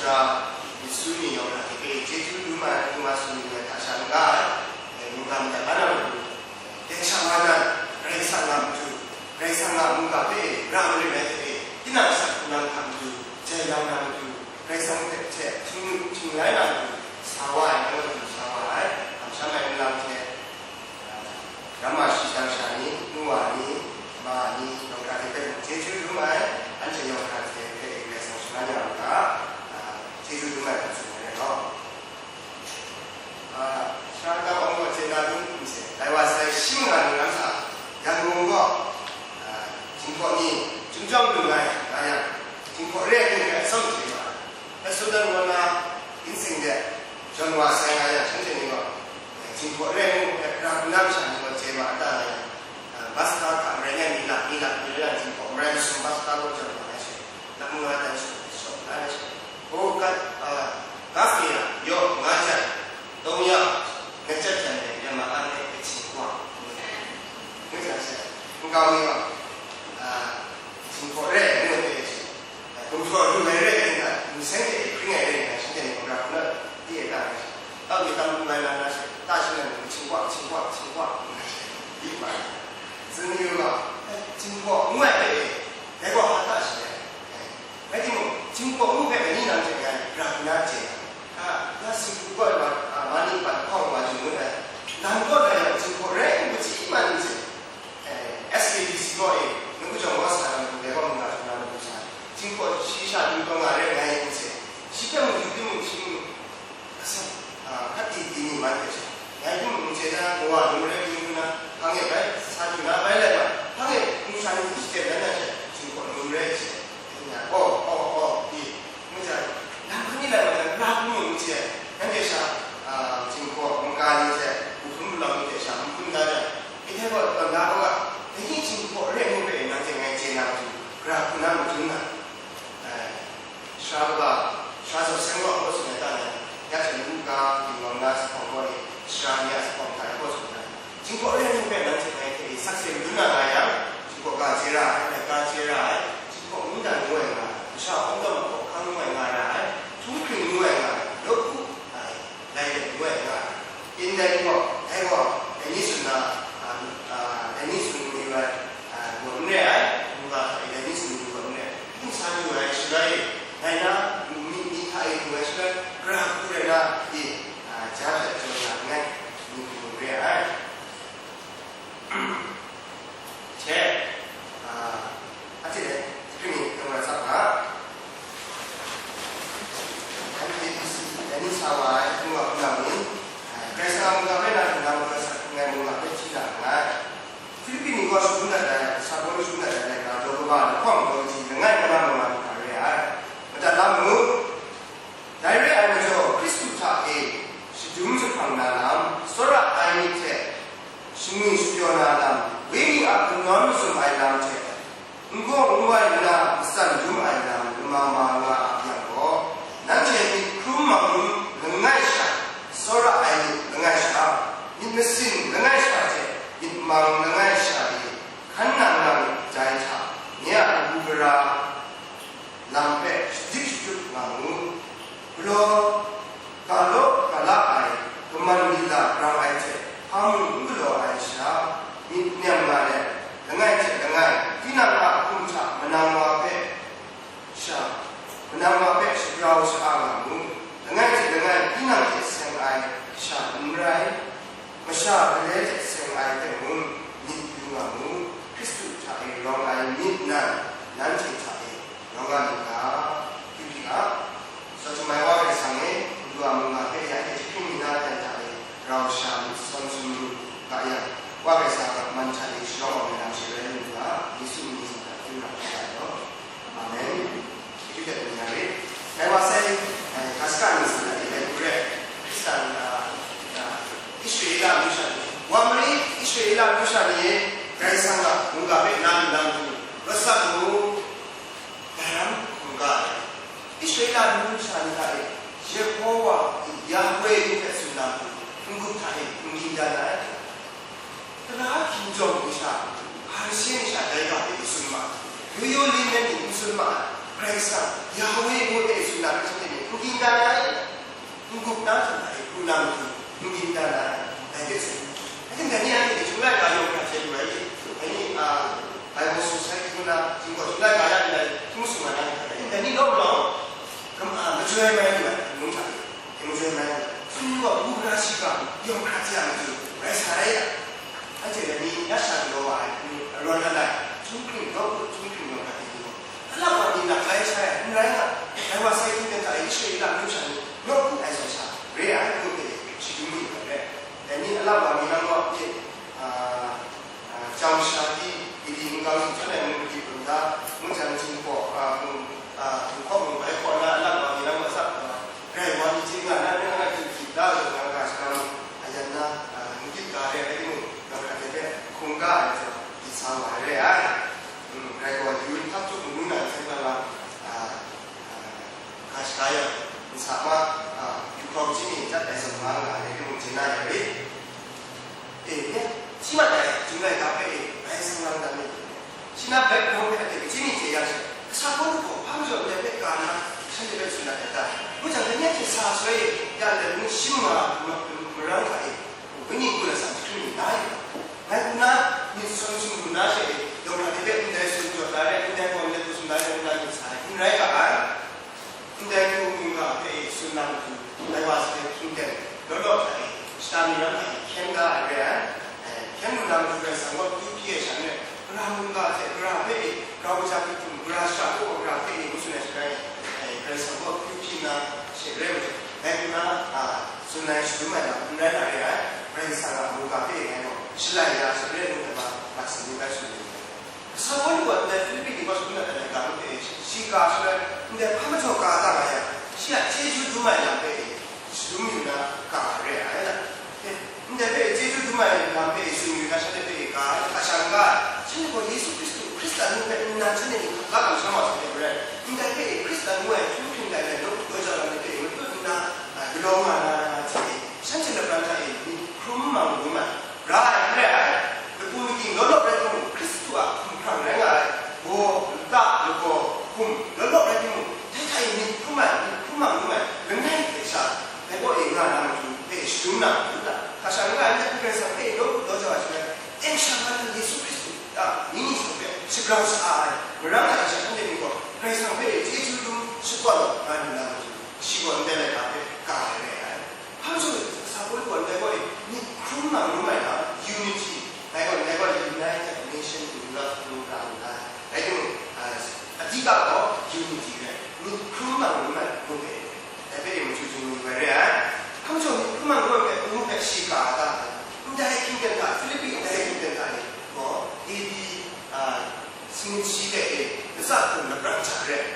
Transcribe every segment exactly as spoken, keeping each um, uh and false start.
Yesu ni yawng hta hte chyeju dum ai, hkungga sumrin ai hta sha n-ga ai, e, mungga madat la na matu, dai sha wa nan, Karai Kasang a matu, Karai Kasang a mungga hpe ra marin ai hte, tinang asak hpunang hta matu, jai yang na matu, Karai Kasang hte hte htingnu htinglai na matu, sa wa ai, nang matu sa wa ai, kamsham ai nlang hte, Ramma shi dangsha ni, nu wa ni, ma ni, yawng hkra hte hpe mung chyeju dum ai, anhte yawng hkra hte hpe Karai Kasang shangun ya u ga, a, chyeju dum ai hpe tsun ai rai gaw. A, Sara kaba mung gaw chye na dum n se, dai wa sai shing nga ni ram sa, Yangon gaw, a, Jinghpaw ni chyum jawng lu ai nga yang, Jinghpaw re ai hku hpe atsawm chye ma ai. Hpe tsun dan ngu na, ginseng de jawn wa sai nga yang, shanhte ni gaw, Jinghpaw re ai hku hpe, ra hku na masha ni gaw chye ma ai ta nga yang, a, bus car hta marai ngai mi lap, mi lap, mi lap, Jinghpaw marai masum bus car gaw jawn wa ai she, lam nga ai she, shawng na ai she, o, kat, a, gas ni a, yaw, nga jat, dawng ya, nga jat jan ai, ya ma an ai, e, Jinghpaw, ngu jang she, nkau ni gaw, a, Jinghpaw re ai, ngu ai, e, she, Gumhpraw lu ai rai nna, nsen hte hpring ai rai nna, shanhte ni hkra hkra di ai ta rai. Tau mi tam lu ai na na she, ta shi nan, Jinghpaw, Jinghpaw, Jinghpaw, nna she, di ma ai. Tsun yu ga, Jinghpaw ngu ai hpe e, dai gaw hpa ta shi ai. Rai timung, Jinghpaw ngu hpe ni nang hte ngai, ra hku na chye ai. A, na singgu gaw ai wa, a, wa ni bat hkawng wa jung ngut ai. Lam gaw na yang, Jinghpaw rai ngu chyi man n chye. Eh, S K B C gaw e, nawku jawng wa sa na matu, dai gaw mungga hkrum na matu sa, Jinghpaw shi sha du taw nga re ngai n se, shi hpe mung yu timung, shi mung, asa, ah, hkat di di ni man hte sha, ngai hpe mung n se na, kawa nu rai hpring na, hpang e bai, sa du na bai lai ma, hpang e, mung sha ni hku shaten dan na she, Jinghpaw nu rai n se, nya, aw, aw, aw, di, Ngu jang, lam hkan ni lai wa jang, ra hku mu n chye ai, nanhte sha, a, Jinghpaw mungga ni hte, wuhkrum wulang ni hte sha n hkrum da jang, ndai gaw tawn da gaw ga, dai ni Jinghpaw re ai ngu hpe nanhte ngai chye na matu, ra hku na matu na, ai, sara kaba, sara zaw seng gaw, aw tsun ai ta na, ya hte ngu ga, ginwang na sa hkawng gaw e, sara ni a sa hkawng hta e, aw tsun ai ta. Jinghpaw re ai ni hpe nanhte ngai hte e sakse madun na nga yang, Jinghpaw ga chye ra ai, laika chye ra ai, Jinghpaw mungdan ngu ai nga ai, masha hkawng tawn hkawhkang ngu ai nga ra ai, htunghkring ngu ai nga ai, nawku ai, lai let ngu ai nga ai. Ndai gaw, dai gaw, dai ni tsun na, a, a, dai ni tsun yu ai, a, gaw n re ai, mungga hta e dai ni tsun yu gaw n re ai, n san yu ai, shaloi, ngai na, mi, mi hta e du ai shaloi, gara hku rai na, i, a, ja hpe jaw na nngai, ni hku re ai. Hte, a, a hte, hkring ni, nang rai tsap nga. Dai ni sa wa ai, hpung wa hpung ni, a, Karai Kasang a mungga hpe na hkring na, mungga sa hkring ai mungga hpe hti na nngai. Filipi ni gaw shangun dat ai, sa gaw shangun dat ai, laika, daw kaba, lahkawng, daw kaji, langai, kalang, mungga hkra re ai. Madat la mu. Dai re ai majaw, Hkristu hta e shadum jahprang na lam, tsawra ai myit hte shangwi shapyaw na lam, wenyi a kanawn mazum ai lam hte, n gaw n wai nna matsan dum ai lam lama ma nga a yang gaw, nanhte myit hkrum mahkrum langai sha, tsawra ai myit langai sha, myit masin langai sha hte myit mang langai sha e hkan nang na myit, dai hta nye a kabu gara lam hpe shadik shatup nga mu. Galaw, galaw gala ai, kaman lila grang ai hte hpa mung n galaw ai sha, myit nem nga let, langai hte langai, tinang a hkum hta manang wa hpe sha, manang wa hpe shagrau sha-a nga mu. Langai hte langai, tinang hte seng ai sha n rai, masha gale hte seng ai hpe mung myit yu nga mu. Hkristu hta e rawng ai myit nan, nanhte hta e rawng nga myit ga, yu hpyi ga. Sawt htum ai Wa Karai Kasang e, Madu a mungga hpe ya e jahpring mi na jan hta e rau sha myit sawn sumru ga yang, Wa Karai Kasang a man hta e shalawng awng ai lam she rai lu ga, Yesu mying hta hkyu na hkyu ga ai law. Amen. Chyeju dat ni nga re. Dai wa sai, eh, ga shaka ning sa na e, dai hku re, Hkristan, ah, ah, Israela amyu sha ni, wa mari Israela amyu sha ni e, Karai Kasang a mungga hpe na lu na matu, rawt sa mu. Dai ram hkungga ai Israela amyu sha ni hta e, Yehowa, Yahweh ngu hpe tsun na matu, n-gup hta e n-gun dan ai. Tara hkinjawng ni sha, Hparishe ni sha dai ga hpe tsun ma ai, yo yo len len ni n tsun ma ai, Karai Kasang, Yahweh ngu hpe tsun na hpe shanhte myit N-gun dan ai, n-gup na hta e, hku na matu, n-gun dan ai, dai hte tsun. Aten dai ni anhte chyum laika yawng hkra hte lu ai, dai ni, a, Bible Society ngu na, chyum gaw chyum laika ya lu ai, hkrum sung ai, aten dai ni law law, gam-, a, majoi mai lu ai, ngu hta e, majoi mai lu ai. Tsun yu gaw, ngu na shiga, yawng hkra hte a matu, rai sa ai ya. Anhte dai ni ya sha galaw wa ai, ni arawn dat ai, htunghking, nawku htunghking yawng hkra hte lu gaw, a lap wa ni nak lai shai ai, n rai nga, dai wa sai hkingten hta e Israela amyu sha ni nawku ai zawn sha, re ai, ngu hpe shadum lu ai re. Dai ni a lap wa ni nang gaw hte, a, a, jau sha di, idi nkau sumshan ai mung di hpung da, mungjan jinghpaw, a, mung, a, hpung hkaw mung bai hkaw na a lap wa ni nang gaw tsap wa, rai wa ni hte nga na, nang a hkrit hkrit da zawn, nang ga shagam a yan na, a, n gyit ga ai rai timung, nang hkrat ai hpe hkungga ai zawn, myit sa wa ai re ai. Mm, rai gaw, yu nhpang chyum manu na nsen na lam, a, a, ga shaga yang, nsa ma, a, yu hkawm chyeju ni jat ai zawn nga nga ai, rai timung, chye na ya rit. E, nye, shi mat ai, Jun laika hpe e, bai sang lang dan myit. Shi na background hpe ate kaji ni chye yang she, kasa Pawlu gaw hpa majaw ndai hpe ka na, shanhte hpe tsun dat ai ta? Ngu jang, dai ni hte sa soi e, ya ndai mung shim nga, ma-, marang hta e, wenyi hku na sam jahkring ni la yu. Ngai hku na, myit sum sum lu na she e, yawng hkra hte hpe ndai tsun jaw da re, ndai gaw ndai hku tsun da re, ngu na myit sa ai, n rai ga ai. Ndai hku mungga hpe e tsun na matu, dai wa sape hkying ten, law law hta e, shata myi ram hta e hkyen da ai re ai. E, hkyen lu na matu Karai Kasang gaw akyu hpyi ai sha n rai, gara mungga hte gara hpe e, grau kaja hpe htum, gara shara hpe gaw gara hpe e, ngu tsun ai sha rai, e, Karai Kasang gaw akyu hpyi nna she rai majaw, dai hku na, a, tsun ai shadum ai lam n rai na re ai, Karai Kasang a mungga hpe e ngai gaw shalai ya she rai ngu ai ma, mat sin ngu bai tsun ai. Kasa Pawlu gaw ndai Hpilipi ni gaw shadum dat ai laika hpe e, shi ka shaloi, ndai hpa majaw ka da nga yang, shi a chyeju dum ai lam hpe e, shadum yu na ka ai re ai. E, ndai hpe e chyeju dum ai lam hpe e tsun yu na, shanhte hpe e ka ai, hka sha n ga ai. Shanhte gaw Yesu Hkristu, Hkristan ngu hpe nnan shanhte ni hkap la kamsham wa sai hte maren, ndai hpe e Hkristan ngu ai hpung hpring dai ai, nawku daw jau lam ni hpe e matut nna, a, galaw nga na ai hte e, shanhte lapran hta e myit hkrum mang dum ai. Ra ai n rai ai, lapu mating law law rai timung, Hkristu a hkumhkrang rai nga ai, gaw, lata, lagaw, hkum, law law rai timung, dai hta e myit hkrum ai, myit hkrum mang hkrum ai, langai hte sha, dai gaw e nga na matu, hpe shadum na matu ta, hka sha n ga ai, ndai Karai Kasang hpe nawku daw jau ai shaloi, teng sha nga na Yesu Hkristu a, mying ni hte hpe shagrau sa ai, marang ai sha, anhte ni gaw, Karai Kasang hpe chyeju dum shapawt nga lu na matu, shi gaw ndai laika hpe ka ai rai ai. Hpa majaw, sa Pawlu gaw ndai gaw e, myit hkrum mang rum ai na, unity, dai gaw, dai gaw united nation in love ngu ra nngai. Dai timung, a, adika gaw unity rai, myit hkrum mang rum ai, ngu hpe, dai hpe e machyu chyu yu ai re ai. Hpa majaw, myit hkrum mang rum ai hpe, ngu hpe shi ka ai ta? Ndai hkying ten hta, Hpilipi ndai hkying ten hta e gaw, A D, a, sanit shi hte e, latsa hpung lapran hta re ai.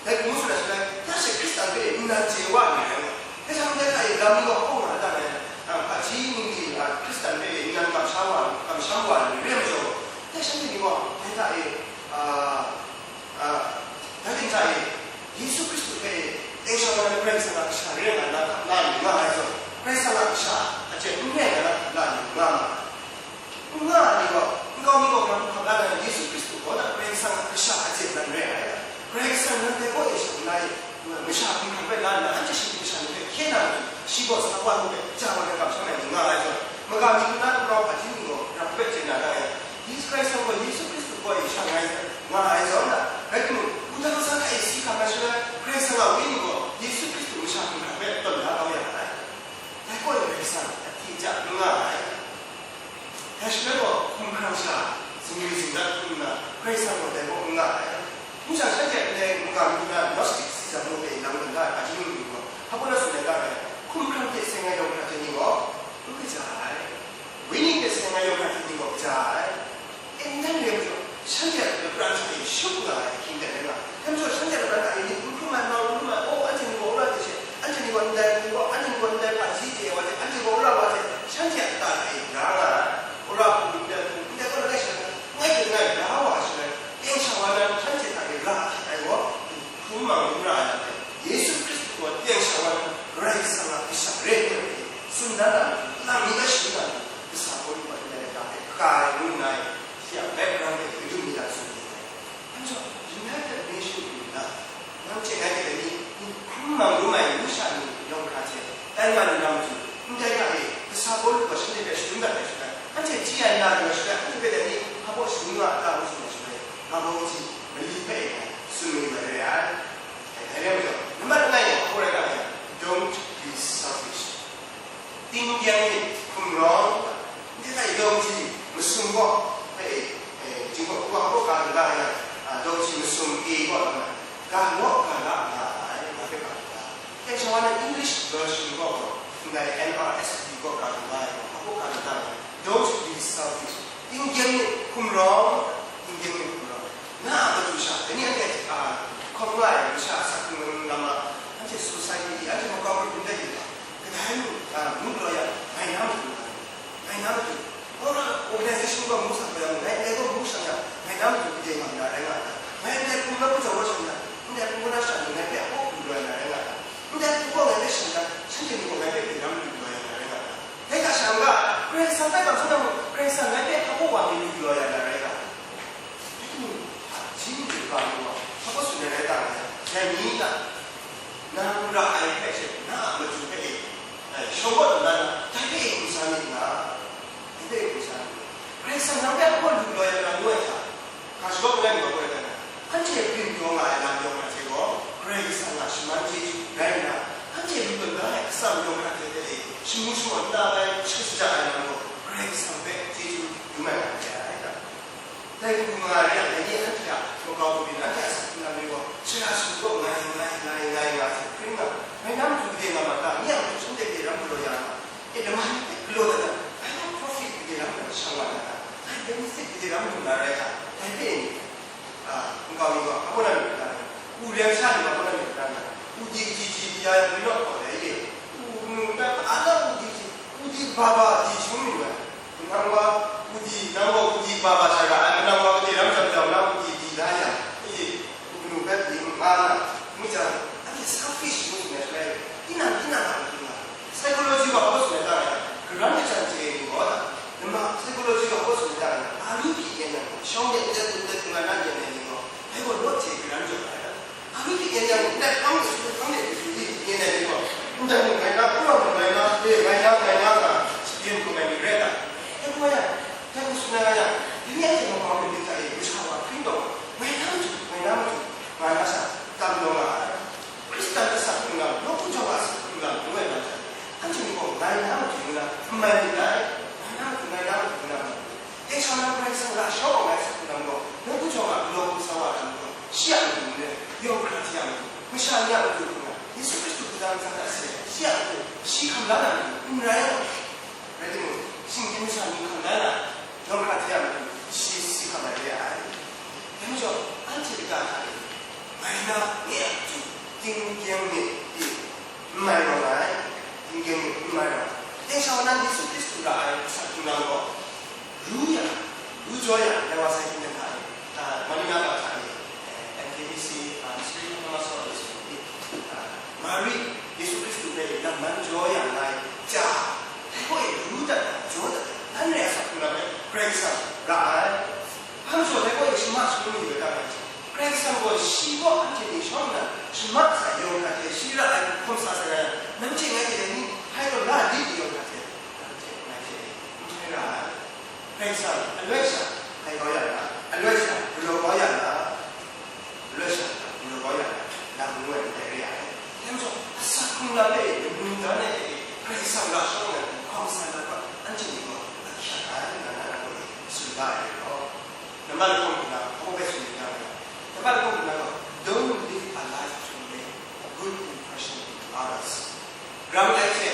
Dai hku ngu tsun ai shaloi, ya she Hkristan hpe nnan chye wa ni rai ngu. Dai hta ndai hta e lam ni gaw hkaw nga dan ai, a, hpaji ningli, a, Hkristan hpe nnan kamsham wa, kamsham wa ni re majaw, dai shanhte ni gaw dai hta e, a, a, dai ting hta e, Yesu Hkristu hpe e, teng sha wa na Karai Kasang a kasha re nga na hkap la ni nga ai zawn, Karai Kasang a kasha a chye n re nga na hkap la ni nga ma ai. N nga ai ni gaw, nkau mi gaw, grau hkap la ai Yesu Hkristu gaw na Karai Kasang a kasha a chye nan re ai. Karai Kasang nan dai gaw e sha nna e, masha hpung hkrang hpe la nna, anhte shinggyim masha ni hpe hkye na matu, shi gaw sa wa hku hpe ja wa na kamsham ai ni nga ai zawn, maga mi hku na nkau hpaji ni gaw, grau hpe chye na ra ai. Yesu Karai Kasang gaw Yesu Hkristu gaw e sha nga ai, nga ai zawn na, rai timung, wudang sa hta e si hkam ai shaloi, Karai Kasang a Wenyi gaw Yesu Hkristu masha hpung hkrang hpe tawn da kau ya ai. Dai gaw e Karai Kasang a hti ja n nga ai. Dai shaloi gaw, hkumhkrang sha, zingri zingrat hkrum nna, Karai Kasang gaw dai gaw n nga ai. Ngu jang, shanhte ndai mungga mi na Gnostic Caesar mung e lang dat da ai, hpaji ni gaw, hpa gaw na tsun ai ta ai, hkumhkrang hte seng ai yawng hkra hte ni gaw, n kaja ai. Wenyi hte seng ai yawng hkra hte ni gaw kaja ai. E, ndai re ai majaw, shanhte a lapran hta e shut nga ai ahkying dan rai nga ai. Dai majaw, shanhte a lapran hta e myit n hkrum ai, mang n hkrum ai, oh, anhte ni gaw wora hte she, anhte ni gaw ndai hku gaw, anhte ni gaw ndai hpaji chye ai wa hte, anhte gaw wora wa hte, shanhte a lata hta e bra nga ai. Wora hku, ndai hku, ndai gaw langai sha, ngai hte ngai bra wa ai shaloi, teng sha wa na shanhte hta e ra hte ai gaw, hkrum mang n ra ai lam hte, Yesu Hkristu gaw teng sha wa na Karai Kasang a kasha re ai hte, tsun dan na, lam mi ga sharin na, kasa Pawlu gaw ndai laika hpe ka ai ngu nna, shi a background hpe kadun mi dat tsun ai. Anhte united nation in love, nang chye ai hte ni, hkrum mang rum ai Ai nga lu na matu, ndai hta e, kasa Pawlu gaw shanhte hpe shagun dat ai shaloi, anhte chye ai na lu ai shaloi, anhte hpe dai ni hpa baw shagun nga a ta ngu tsun ai shaloi, nga baw kaji mali hpe e tsun mayu ai re ai. Dai rai majaw, nambat langai gaw hpaw rai nga yang, don't be selfish. Tinggyeng myit hkum rawng, ndai hta e daw kaji masum gaw, hpe e, e, jinghpaw hkungga hpaw ga lu ga yang, a, daw kaji masum e gaw, ga law ga la nga ai, nga hpe ga lu ga. Teng sha wa na English version gaw gaw, ndai N R S V gaw ga lu ga ai gaw, hpaw ga lu ga ai. Don't be selfish. Tinggyeng myit hkum rawng, tinggyeng myit hkum rawng. Na a matu sha, dai ni anhte, a, hkawm nga ai masha asak hkrung lam a, anhte society, anhte makau hkrung ndai yu ga, kadai mung, a, mung galaw yang, ngai na matu nga ai. Ngai na matu, ora organization gaw mu sa gaw yang, ngai ndai gaw mu shang yang, ngai na matu gade nga na rai nga ta? Ngai ndai hpung na hpung jau wa shang yang, ndai hpung na shang yang, ngai hpe a hpung lu ai na rai nga ta? Ndai hpung gaw ngai hpe shang yang, shanhte ni gaw ngai hpe hpung na lu lu ai na rai nga ta? Dai hta sha n ga, Karai Kasang bai bang hkrum na mung, Karai Kasang ngai hpe hpa baw wa mi lu lu ai na rai nga ta? Dai mung, hpa, ji mung lu ga lu gaw, hpa baw tsun ai rai ta nga, dai ni na, nang ra ai hpe she, na a matu hpe e, ai, shawng gaw lu na, dai hpe e hkum sa myit nga, dai hpe e hkum sa myit nga. Karai Kasang nang hpe a hpaw lu galaw ya na ngu ai hta, ga shadawn langai mi gaw gaw rai nga, anhte byin taw nga ai lam yawng hta hte gaw, Karai Kasang a shaman chyeju rai nna, anhte lu tawn da ai atsam yawng hta hte hte e, shamu shawan nta bai shakaja ai lam gaw, Karai Kasang hpe chyeju dum ai nga re ai. Dai hku nga ai re yang, dai ni anhte a makau kabyin, anhte a asak hkrung lam ni gaw, shara shagu gaw ngai, ngai, ngai, ngai, nga hte hkring nga, ngai na matu gade nga ma ta? Nye a matu shanhte gade ram galaw ya nga, e, lama ni hpe galaw dat na, ngai na profit gade ram na shang nga na ta? Ngai benefit gade ram lu na rai ta? Dai hpe ni, a, nkau mi gaw, hpa baw na myit n ta? U rem sha ni hpa baw na myit n ta? U di kaji ji di ya yang, wi naw hpaw dai e, u nu hpe a na u di ji, u di ba ba di hkying mi ai. Nang wa u di, nang gaw u di ba ba sha ra ai, nang wa gade ram jam jam na u di di la yang, e, u kanu hpe di n nga na, ngu jang, anhte selfish ngu tsun ai shaloi, tinang tinang a matu nga, psychology wa hpaw tsun ai ta rai, karan kachyan chye ai ni gaw, nama psychology wa hpaw tsun ai ta rai, a lu hpyi yen yang, shawng de, ndat, ndat, nga na yen ai ni gaw, dai gaw lawt hte karan jaw ai. A lu hpyi yen yang, ndai hpang de, hpang de, hpyi yen ai ni gaw, ndai mung ngai na, hkrum mung ngai na, e, ngai na, ngai na, nga, shaden hkrum ai ni rai ta? Dai gaw yang, dai gaw tsun ai yang, dai ni anhte makau lam hta e, masha wa hpring taw, ngai na matu, ngai na matu, nga na sha, tam taw nga ai. Hkristan asak hkrung lam, nawku jawng a asak hkrung lam, ngu ai lam hta e, anhte ni gaw ngai na matu ngu na n mai myit dai, ngai na matu, ngai na matu ngu na n mai myit dai. Dai sha na Karai Kasang ra shawng ai asak hkrung lam gaw, nawku jawng a galaw hkum sa wa lam gaw, shi a matu n rai, yawng hkra hte a matu, masha ni a matu hkrum na, Yesu Hkristu hpung dan ntsa hta si ai, shi a matu, shi hkam la na matu n rai. Rai timung, shinggyim masha ni hkam la na, yawng hkra hte a matu, shi si hkam ai re ai. Dai majaw, anhte kaga hta e, ngai na, nye a matu, tinggyeng myit, n mai rawng ai, tinggyeng myit n mai rawng ai. Dai sha wa na Yesu Hkristu ra ai asak hkrung lam gaw, ru yang, ru jaw yang, dai wa sai hpung hta e, a, Manila ga hta e, eh, M K B C, a, Mystery of Thomas Aquinas ni, a, Mari, Yesu Hkristu hpe lamman jaw yang ngai, ja, dai gaw e ru dat yang, jaw dat yang, dan re ai asak hkrung lam e Karai Kasang ra ai. Hpa majaw dai gaw e shama shangun mayu ai ta rai, Karai Kasang gaw shi gaw anhte ni shawng nna, shama sa yawng hta hte shi ra ai hkawm sa sai na yang, nanhte ngai hte dai ni, hpai taw la lit ai yawng hta hte, nanhte ngai hte n hpai ra ai. Karai Kasang, aloi sha, hpai kau ya na, aloi sha, galaw kau ya na, aloi sha, galaw kau ya na, lam ngu ai ndai re ai. Dai majaw, asak hkrung lam e, manu dan e, Karai Kasang ra shawng ai hkawm sa na hpa, anhte ni gaw, a hkyak ai, nga na, nang gaw, tsun da ai re gaw. Nambat lahkawng hkuna, hpa hpe tsun yu na, nambat lahkawng hkuna gaw, don't live a life to make a good impression on others. Grang ai hte,